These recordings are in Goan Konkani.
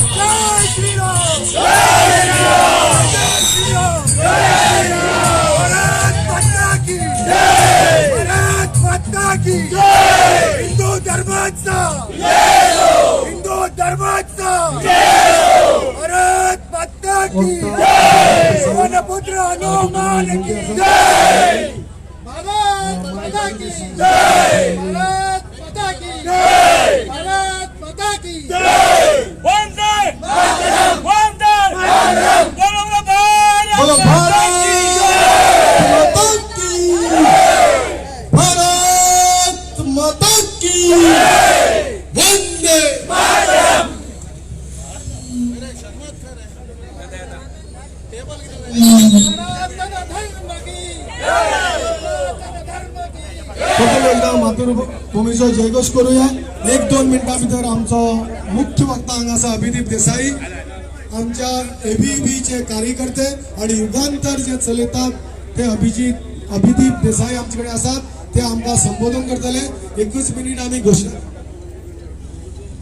जय श्री राम, जय श्री राम, जय श्री राम। भारत माता की जय, भारत माता की जय। हिंदू धर्माचा जय, हिंदू धर्माचा जय। भारत माता की जय, पवनपुत्र हनुमान की जय। भारत माता की जय, भारत माता की जय, भारत माता की जय। वंदे मातरम, वंदे मातरम, बोलो बोलो भारत माता की, भारत माता की, वंदे मातरम। सनातन धर्म की सनातन धर्म की। परतून एकदा मातृभूमीचो जयघोष करूया। एक दोन मिनटां भितर आमचो मुख्य वक्ता हांगा आसा अभिदीप देसाई, आमच्या एबीबीचे कार्यकर्ते आणि युगांतर जे चलयतात ते अभिदीप देसाई आमचे कडेन आसात, ते आमकां संबोधन करतले। एकूच मिनीट आमी घोशणा।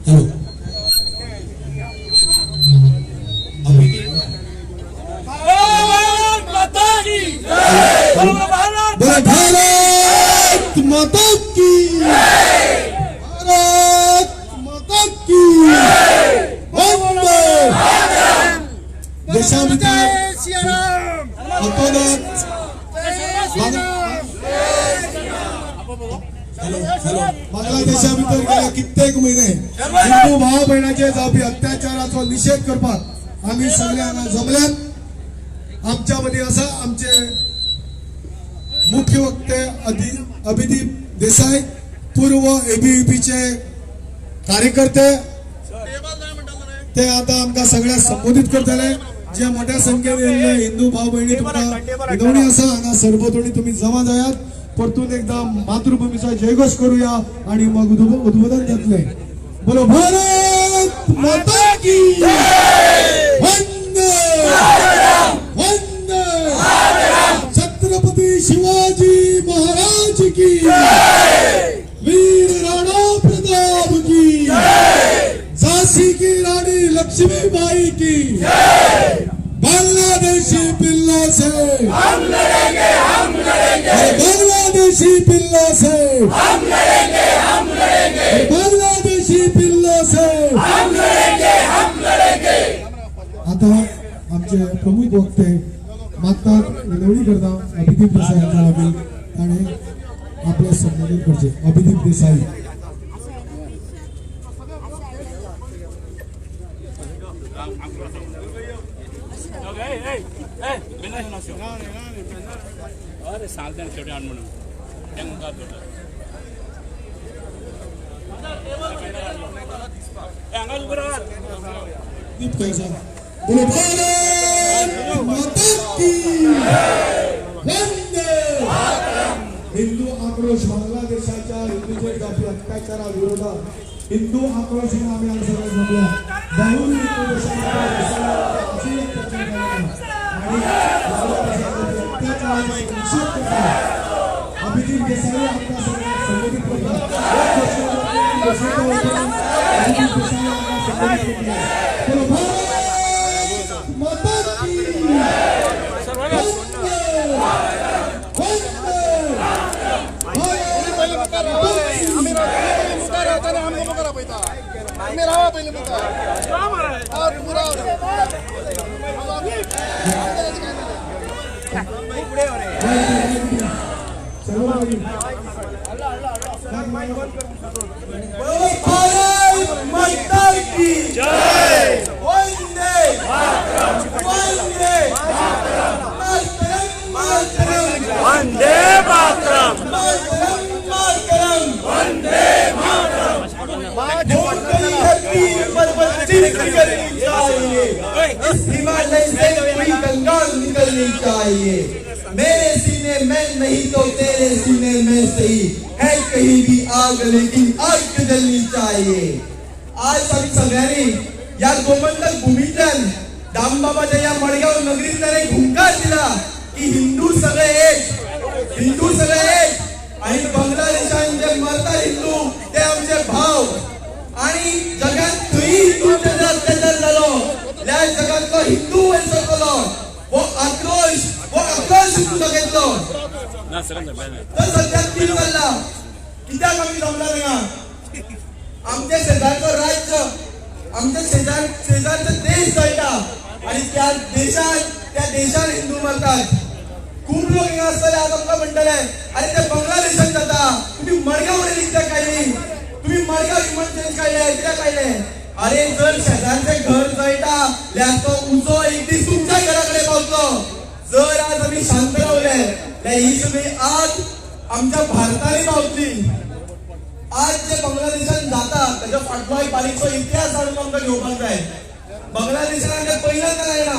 हॅलो भारत माता की जय, बोलो भारत बोलो भारत माता की, भारत माता की, वंदे। देशा भितर जय श्री राम, हातोहात जय श्री राम। बांगलादेशा भितर गेल्या कित्येक म्हयने हिंदू भाव भयणाचेर जावपी अत्याचाराचो निशेध करपाक आमी सगळे हांगा जमल्यात। आमच्या मदीं आसा आमचे मुख्य वक्ते अभिदीप देसाई, पूर्व एबीव्हीपीचे कार्यकर्ते, ते आता आमकां सगळ्यांक संबोधीत करतले। जे मोठ्या संख्येन येयल्ले हिंदू भाव भयणी तुमकां विनवणी आसा, हांगा सरभोंवतणी तुमी जमा जायात। परतून एकदा मातृभूमीचो जयघोष करूया आणि मग उद्बोधन जातले। बोलो भारत माता की, वंदे वंदे। छत्रपती शिवाजी महाराज की, वीर राणा प्रताप की, झांसी की रानी लक्ष्मीबाई की। बांग्लादेशी पिल्ला से हम लड़ेंगे, हम लड़ेंगे, बांग्लादेशी पिल्ला से हम लड़ेंगे, हम लड़ेंगे, बांग्लादेशी पिल्ला से हम लड़ेंगे, हम लड़ेंगे। आता आमचे प्रमुख वक्ते मागतात विनवणी करता अभिदीप देसाई हांच्या लागीं ताणें आपलें संबोधन करचें। अभिदीप देसाई। अरे सांगता शेवटी आण म्हणून मुखार दवरता। हांगा उबो रावात। दीप कैसा बोलो भारत माता की वंदे। हिंदू आक्रोश बांगलादेशाच्या हिंदूचेर जावपी अत्याचारा विरोधात हिंदू आक्रोश म्हणून आमी हांगा सगळे जमल्या। बहुल हिंदू देशांत अजून अत्याचार जालो आणि अत्याचाराचो निशेध करता अभिदीप देसाई आमकां सगळ्यांक संबोधीत करता। अभिदीप देसाई आमकां संबोधीत करता। बोलो भारत माता की वंदे वंदे। भारत माता की जय, वंदे मातरम, वंदे मातरम, मातरम, वंदे मातरम, मातरम, मातरम, वंदे मातरम। धरती पर निकलनी चाहिए, इस हिमालय से कोई गंगा निकलनी चाहिए। मेरे सीने में नहीं तो तेरे सीने में सही है कहीं भी आग, लेकिन आग जलनी चाहिए। आज आमी सगळ्यांनी ह्या गोमंतक भूमींतल्यान दामबाबाच्या ह्या मडगांव नगरींतल्यान एक हुंकार दिला की हिंदू सगळे एक, हिंदू सगळे एक। आणि बांगलादेशान जे मरतात हिंदू ते आमचे भाव। आणि जगात खंय हिंदूंचेर अत्याचार जालो हिंदू दाखयतलो. ना सगळं बॅनर. तर सद्याक कितें चल्ला, कित्याक आमी जमला थिंगा? आमच्या शेजारचो राज्य, आमच्या शेजारचो देश जळटा आनी त्या देशान हिंदू मरतात. खूब लोक हिंगा आसतले आज आमकां म्हणटले, आरे ते बांगलादेशान जाता, तुमी मडगांव वयल्यान कित्याक काडली, तुमी मडगांव ह्युमन चेन काडले, कित्याक काडले? अरे जर शेजारचें घर जळटा जाल्यार तो उजो एक दीस तुमच्या घरा कडेन पावतलो. जर आज आमी शांत रावले जाल्यार ही सगळी आग आमच्या भारतांनी पावतली. आज जे बांगलादेशान जाता ताच्या फाटलो एक बारीकसो इतिहास जाणून आमकां घेवपाक जाय. बांगलादेशान ते पहिल्यांदा जायना.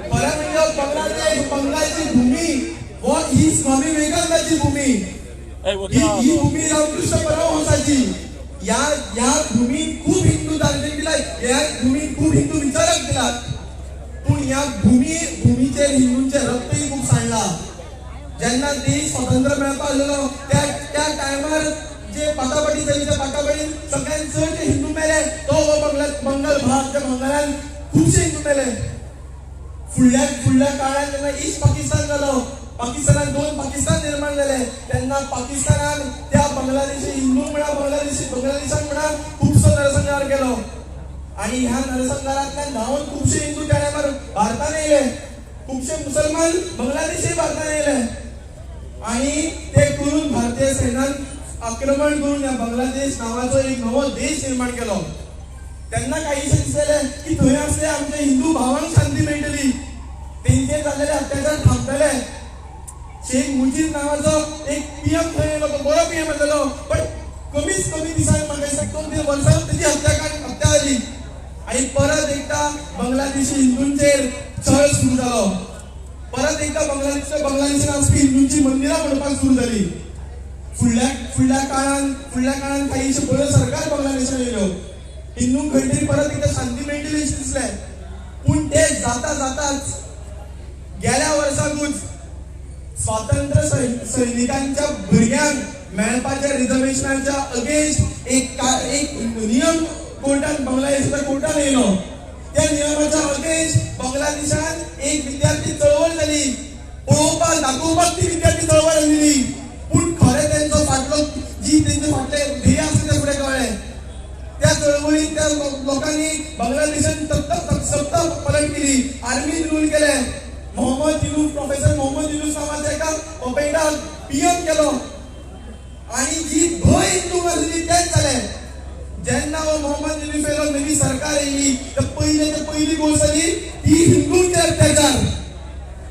खरें म्हणजे बांगलादेश, बंगालची भूमी हो ही स्वामी विवेकानंदाची भूमी, ही भूमी रामकृष्ण परमहंसाची. ह्या भूमीत खूब हिंदू दार्शनिक दिला, ह्या भूमीत खूब हिंदू विचारक दिलात, पूण ह्या भूमीचेर हिंदूंचे रक्तय खूब सांडला. जेन्ना देश स्वतंत्र मेळपाक लागलो त्या टायमार जे पाटापाटी जाली, त्या पाटापाटीन सगळ्यात चड जे हिंदू मेले तो हो बंगाल भाग. त्या बंगालान खुबशे हिंदू मेले. फुडल्या फुडल्या काळात जेन्ना ईस्ट पाकिस्तान जालो, पाकिस्तानान दोन पाकिस्तान निर्माण जाले, तेन्ना पाकिस्तानान त्या बांगलादेशी हिंदू म्हणा, बांगलादेशान म्हणा खुबसो नरसंहार केलो. आनी ह्या नरसंहारांतल्यान धांवन खुबशे हिंदू त्या टायमार भारतान येयले, खुबशे मुसलमान बांगलादेशी भारतान येयले आनी ते करून भारतीय सैन्यान आक्रमण करून ह्या बांगलादेश नांवाचो एक नवो देश निर्माण केलो. तेन्ना काहीशें दिसलें की थंय आसले आमच्या हिंदू भावांक शांती मेळटली, तेंचेर जाल्लेले अत्याचार थांबतले. शेख मुजीब नांवाचो एक पीएम थंय येयलो, तो बरो पीएम आसलेलो, बट कमीच कमी दिसान म्हाका दिसता 2-3 वर्सां तेजी हत्या जाली. आनी परत एकदां बांगलादेशी हिंदूंचेर छळ सुरू जालो. परत एकदां बांगलादेशान आसपी हिंदूंची मंदिरां मोडपाक सुरू जाली. फुडल्या फुडल्या काळान काहीशे बऱ्यो सरकार बांगलादेशान येयल्यो, हिंदूंक खंय तरी परत एकदां शांती मेळटली अशें दिसलें. पूण ते जाता जाताच गेल्या वर्साकूच स्वातंत्र्य सैनिकांच्या भुरग्यांक मेळपाच्या रिजर्वेशनाच्या अगेन्स्ट एक नियम कोर्टान, बांगलादेशाच्या कोर्टान येयलो. त्या नियमाच्या अगेन्स्ट बांगलादेशान एक विद्यार्थी चळवळ जाली. पळोवपाक दाखोवपाक ती विद्यार्थी चळवळ आसलेली, पूण खरें तेंचो फाटलो जी तेंचे फाटले ध्येय आसलें तें फुडें कळ्ळें. त्या चळवळीन त्या लोकांनी बांगलादेशान सत्ता पलट केली, आर्मीन रूल केलें. मोहम्मद युनुस, प्रोफेसर मोहम्मद युनुस नांवाच्या एका पपेटाक पीएम केलो आनी जी भंय हिंदूंक आसली तेंच जालें. जेन्ना हो मोहम्मद युनुस येयलो, नवी सरकार येयली, तर पयले ते पयली गोश्ट जाली ती हिंदूंचेर अत्याचार.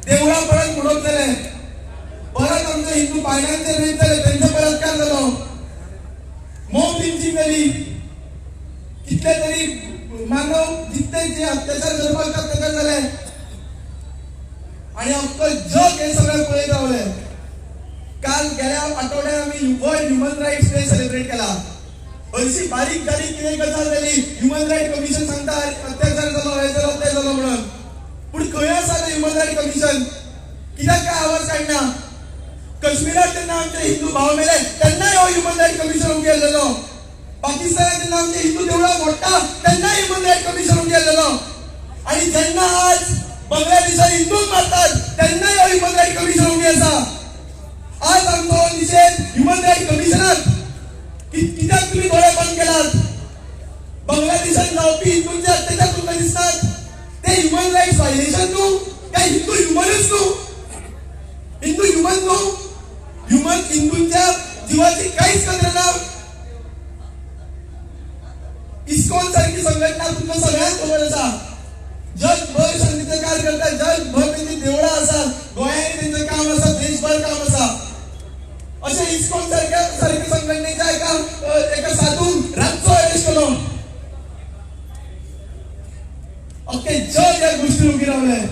देवळां परत मोडप जालें, परत आमच्या हिंदू बायलांचेर रेप जाले, तेंचो बलात्कार जालो, मॉब लिंचिंग जाली, कितले तरी मानव जितले जे अत्याचार करपाक अत्याचार जाले. आनी अख्खो जग हे सगळें पळयत रावलें. काल गेल्या आठवड्यात आमी world human rights day celebrate केला. हरशी बारीक बारीक कितें गजाल जाली, ह्युमन रायट कमिशन सांगता अत्याचार जालो, हे जालो, ते जालो म्हणून. पूण खंय आसा तें ह्युमन रायट कमिशन? कित्याक काय आवाज काडना? काश्मीरात जेन्ना आमचे हिंदू भाव मेले तेन्नाय हो ह्युमन रायट कमिशन उबी आसलेलो. पाकिस्तानात जेन्ना आमचे हिंदू देवळां मोडटा तेन्नाय ह्युमन रायट कमिशन उबी आसलेलो. आनी जेन्ना आज बांगलादेशात हिंदूंक मारतात तेन्नाय हो ह्युमन रायट कमिशन उबी आसा. आज आमचो निशेध ह्युमन रायट कमिशनाक. कित्याक तुमी दोळे बंद केलात? बांगलादेशात जावपी हिंदूंचे अत्याचार तुमकां दिसतात? ते ह्युमन रायट्स व्हायलेशन न्हू? काय हिंदू ह्युमनच न्हू? हिंदू ह्युमन न्हू? ह्युमन हिंदूंच्या जिवाची काहीच कदर ना? इस्कॉन सारखी संघटना तुमकां सगळ्यांक खबर आसा, जगभर शांतीचें कार्य करता, जगभर तेंची देवळां आसात, गोंयांनी तेंचें काम आसा, देशभर काम आसा. अशें इस्कॉन सारख्या संघटनेच्या एका साधून रातचो अरेस्ट केलो. अख्खे जग ह्या गोष्टी उबी रावलें.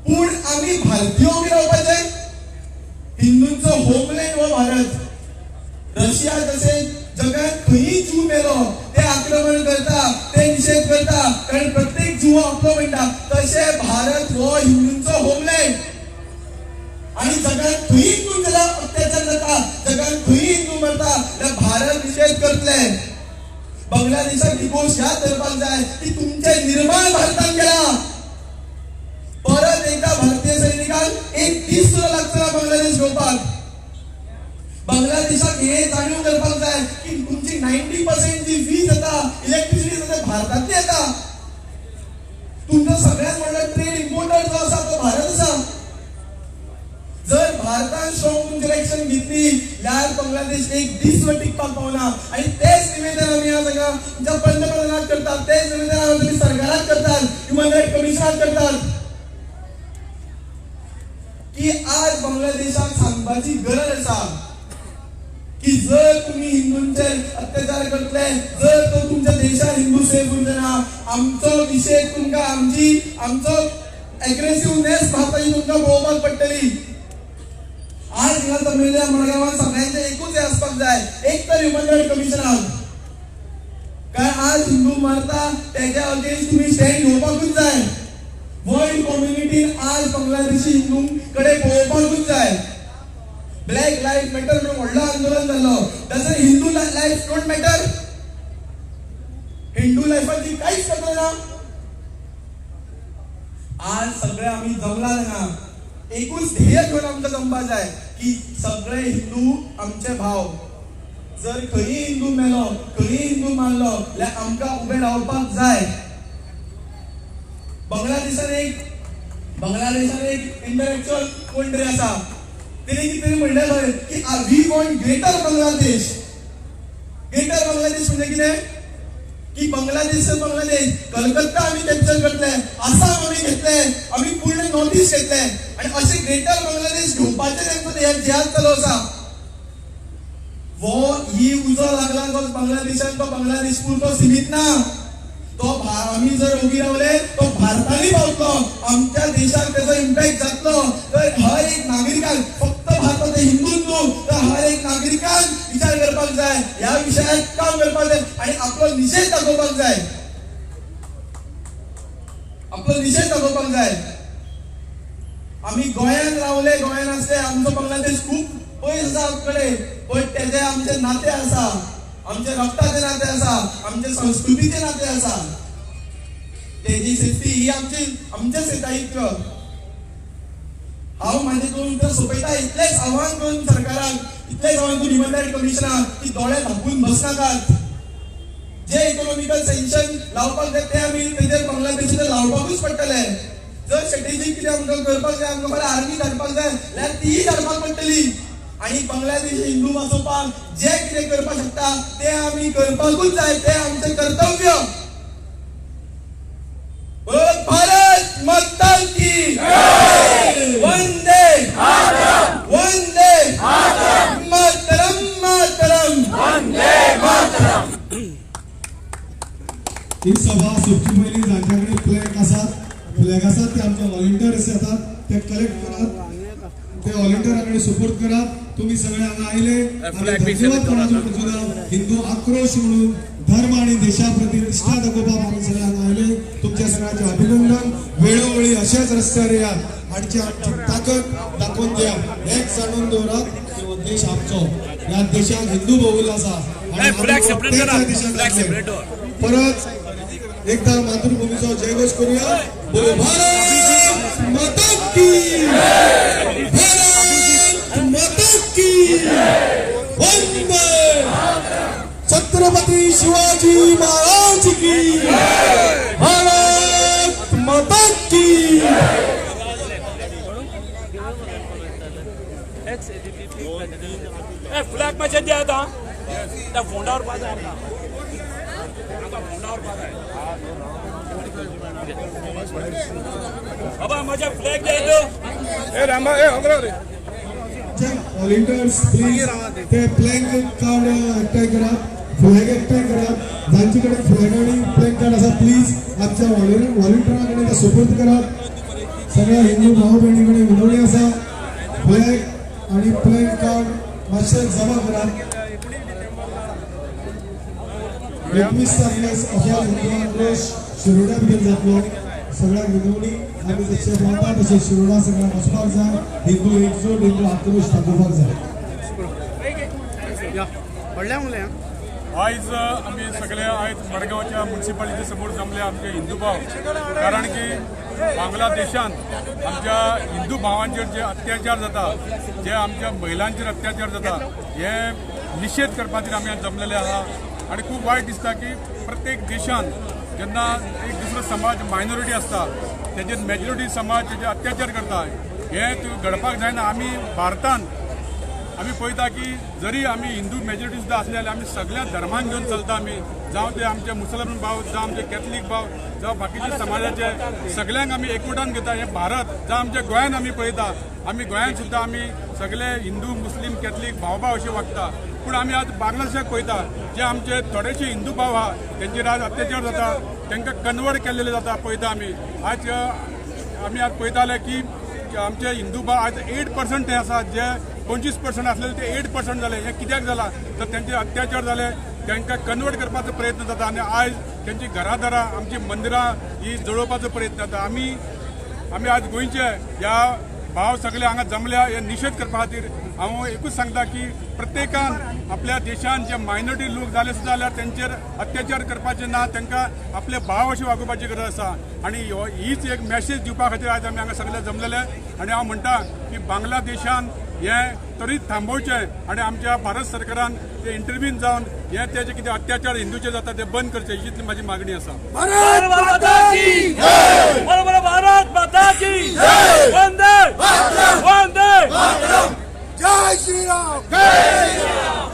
पूण आमी भारतीय उबी रावपाचे. हिंदूंचो होमलँड हो भारत. रशिया जशें जगात खंयी जीव मेलो ते आक्रमण करता, ते निशेध करता, कारण प्रत्येक जीव आपलो म्हणटा, तशें भारत हो हिंदूंचो होमलँड. आणि जगात खंयी हिंदू जाल्यार अत्याचार जाता, जगात खंयी हिंदू मरता जाल्यार भारत निशेध करतले. बांगलादेशाक ही गोश्ट याद धरपाक जाय की तुमचें निर्माण भारतान केला. परत एकदा भारतीय दीस सुद्दां लागचो ना बांगलादेश घेवपाक. बांगलादेशाक हे जाणीव करपाक जाय की तुमची 90% जी वीज येता, इलेक्ट्रिसिटी येता, भारतांतली येता. तुमचो सगळ्यात व्हडलो ट्रेड इम्पोर्टर जो आसा तो भारत आसा. जर भारतान स्ट्रॉंग तुमचेर एक्शन घेतली जाल्यार बांगलादेश एक दीस सुद्दां टिकपाक पावना. आनी तेच निवेदन आमी आज हांगा तुमच्या पंतप्रधानाक करतात, तेच निवेदन आमी तुमी सरकाराक करतात, ह्युमन रायट कमिशनाक करतात की आज बांगलादेशाक सांगपाची गरज आसा की जर तुम्ही हिंदूंचेर अत्याचार करतले, जर तो तुमच्या देशात हिंदू सेफ उरले ना, आमचो विशय तुमकां आमची आमचो एग्रेसिवनेस भारताची तुमकां पळोवपाक पडटली. आज हिंगा जमिल्ल्या मडगांवान सगळ्यांचे एकूच हें आसपाक जाय, एक तर ह्युमन रायट कमिशनाक, कारण आज हिंदू मारता तेज्या अगेन्स्ट तुमी स्टँड घेवपाकूच जाय. वर्ल्ड कम्युनिटीन आज बांगलादेशी हिंदू कडेन पळोवपाकूच जाय. ब्लॅक लायफ मॅटर म्हणून व्हडलो आंदोलन जाल्लो. तसं Hindu life don't matter, Hindu लायफाची कांयच कदर ना. आज सगळे आमी जमला ना, एकूच ध्येय घेवन आमकां जमपा जाय की सगळे हिंदू आमचे भाव. जर खंयी हिंदू मेलो, खंयी हिंदू मारलो जाल्यार आमकां उबें रावपाक जाय. बांगलादेशान एक इंटलेक्च्युअल कोण तरी आसा, तेणी कितें म्हणलें खंय की we want greater Bangladesh. Greater Bangladesh म्हणजे कितें की बांगलादेश बांगलादेश कलकत्ता आमी कॅप्चर करतले, आसाम आमी घेतले, आमी पूर्ण नॉर्थ ईस्ट घेतले आनी अशें ग्रेटर बांगलादेश घेवपाचें तेंचो जिहाद चालू आसा. वो ही उजो लागला तो बांगलादेशान, तो बांगलादेश पुरतो सिमीत ना, तो आमी जर उगी रावले तो भारतांनी पावतलो, आमच्या देशाक तेजो इम्पॅक्ट जातलो. तर हर एक नागरिकान, फक्त भारताचे हिंदू न्हू, तर हर एक नागरिकान विचार करपाक जाय, ह्या विशयात काम करपाक जाय आनी आपलो निशेध दाखोवपाक जाय, आपलो निशेध दाखोवपाक जाय. आमी गोंयांत रावले, गोंयांत आसले, आमचो बांगलादेश खूब पयस आसा आमचे कडेन, पण तेजे आमचे नाते आसा, आमचे रक्ताचे नाते आसा, आमचे संस्कृतीचे नाते आसा. तेजी सेफ्टी ही आमची आमचेच दायित्व. हांव म्हाजे दोन उतरां सोंपयता. इतलेंच आव्हान करून सरकाराक, इतलेंच आव्हान करून ह्युमन रायट कमिशनाक की दोळे धांपून बसनाकात. जे इकॉनॉमिकल सँक्शन लावपाक जाय ते आमी तेजेर बांगलादेशाचेर लावपाकूच पडटले. जर स्ट्रेटेजीक कितें आमकां करपाक जाय, आमकां फाल्यां आर्मी धाडपाक जाय जाल्यार तीय धाडपाक पडटली. आनी बांगलादेश हिंदू वाचोवपाक जे कितें करपाक शकता ते आमी करपाकूच जाय, ते आमचें कर्तव्य. बोल भारत माता की, वंदे वंदे मातरम मातरम. ही सभा सोपची पयलीं जांच्या कडेन फ्लॅग आसात, फ्लॅग आसात ते आमचे व्हॉलंटियर्स येतात, ते कलेक्ट करात, ते व्हॉलंटियरा कडेन सुपोर्ट करात. तुम्ही सगळे हांगा आयले आनी धन्यवाद कोणाचो करचो. हिंदू आक्रोश म्हणून धर्म आणि देशा प्रती निष्ठा दाखोवपाक आमी सगळे हांगा आयले. तुमच्या सगळ्यांचे अभिनंदन. वेळोवेळी अशेच रस्त्यार येयात आणि आमची ताकद दाखोवन दिया. हेच जाणून दवरात की हो देश आमचो, ह्या देशाक हिंदू बहुल आसा आणि फ्लॅग आमी सेपरेट तेच करा. ह्या देशाक फ्लॅग आसले. सेपरेट. परत एकदा मातृभूमीचो जयघोष करूया. बोलो भारत माता की, भारत माता की, वंदे छत्रपती शिवाजी महाराज की, भारत माता की. ए फ्लॅग मातशें दी आतां, त्या फोंडावर पास आहे आमकां, आमकां फोंडावर पास आहे. बाबा म्हज्या फ्लॅग दी तूं. व्हॉलंटियर्स प्लीज ते प्लँक कार्ड एकठांय करात, फ्लॅग एकठांय करात. जांचे कडेन फ्लॅग आनी प्लँक कार्ड आसा प्लीज आमच्या व्हॉलंटियरा कडेन ते सपोर्ट करात. सगळ्या हिंदू भाव भयणी कडेन विनवणी आसा, फ्लॅग आनी प्लँक कार्ड मातशें जमा करात. 21 तारखेक अशा हिंदू आक्रोश शिरोड्या भितर जातलो. सगळ्यांक विनवणी, आमी जशे रावता तशें शिरोडा सगळ्यांक वचपाक जाय. हिंदू एकजूट, हिंदू आक्रोश दाखोवपाक जाय. आयज आमी सगळे आयज मडगांवच्या मुन्सिपालिटी समोर जमले आमचे हिंदू भाव, कारण की बांगलादेशान आमच्या हिंदू भावांचेर जे अत्याचार जाता, जे आमच्या महिलांचेर अत्याचार जाता, हे निशेध करपा खातीर आमी जमलेले आसा. आनी खूब वायट दिसता की प्रत्येक देशान जेन्ना एक दुसरो समाज मायनॉरिटी आसता तेजेर मेजॉरिटी समाज तेजेर अत्याचार करता, हें घडपाक जायना. आमी भारतान आमी पळयता की जरी आमी हिंदू मेजॉरिटी सुद्दां आसले जाल्यार आमी सगळ्या धर्मांक घेवन चलता. आमी जावं ते आमचे मुसलमान भाव, जावं आमचे कॅथलीक भाव, जावं बाकीचे समाजाचे, सगळ्यांक आमी एकवटान घेता. हें भारत जावं आमच्या गोंयान आमी पळयता, आमी गोंयान सुद्दां आमी सगळे हिंदू मुस्लीम कॅथलीक भाव भाव अशे वागता. पूण आमी आज बांगलादेशाक पळयता जे आमचे थोडेशे हिंदू भाव आहा तेंचेर आज अत्याचार जाता, तांकां कन्वर्ट केल्लेले जाता पळयता. आमी आज आमी आज पळयताले की आमचे हिंदू भाव आज 8% हे आसा, जे 25% आसलेले ते 8% जाले. हें कित्याक जाला तर तेंचे अत्याचार जाले, तांकां कन्वर्ट करपाचो प्रयत्न जाता आनी आयज तेंची घरादारां आमची मंदिरां ही जळोवपाचो प्रयत्न जाता. आमी आमी आज गोंयचे ह्या भाव सगळे हांगा जमल्या हे निशेध करपा खातीर हांव एकूच सांगता की प्रत्येकान आपल्या देशान जे मायनॉरिटी लोक जाले सुद्दां जाल्यार तेंचेर अत्याचार करपाचे ना, तांकां आपले भाव अशें वागोवपाची गरज आसा. आनी हीच एक मॅसेज दिवपा खातीर आज आमी हांगा सगळे जमलेले. आनी हांव म्हणटा की बांगलादेशान हें तरी थांबोवचें आनी आमच्या भारत सरकारान ते इंटरव्हीन जावन हे तेजे कितें अत्याचार हिंदूचे जाता ते बंद करचे, हीच म्हाजी मागणी आसा. भारत माता की जय! बोलो भारत माता की जय! वंदे वंदे मातरम! जय श्री राम! जय श्री राम!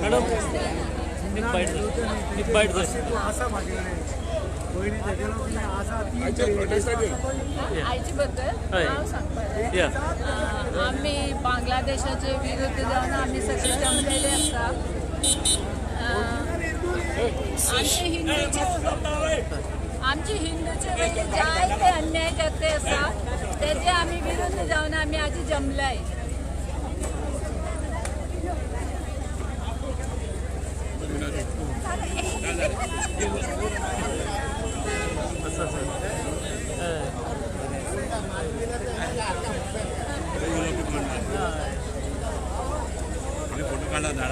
मॅडम एक बाईट आयचे बद्दल हांव सांगपाक जाय. आमी बांगलादेशाचे विरुद्ध जावन आमी सगळे जमलेले आसा. आमचे हिंदूचे वयले जायते अन्याय जाते आसा तेजे आमी विरुद्ध जावन आमी आज जमलाय. फोटो काढला.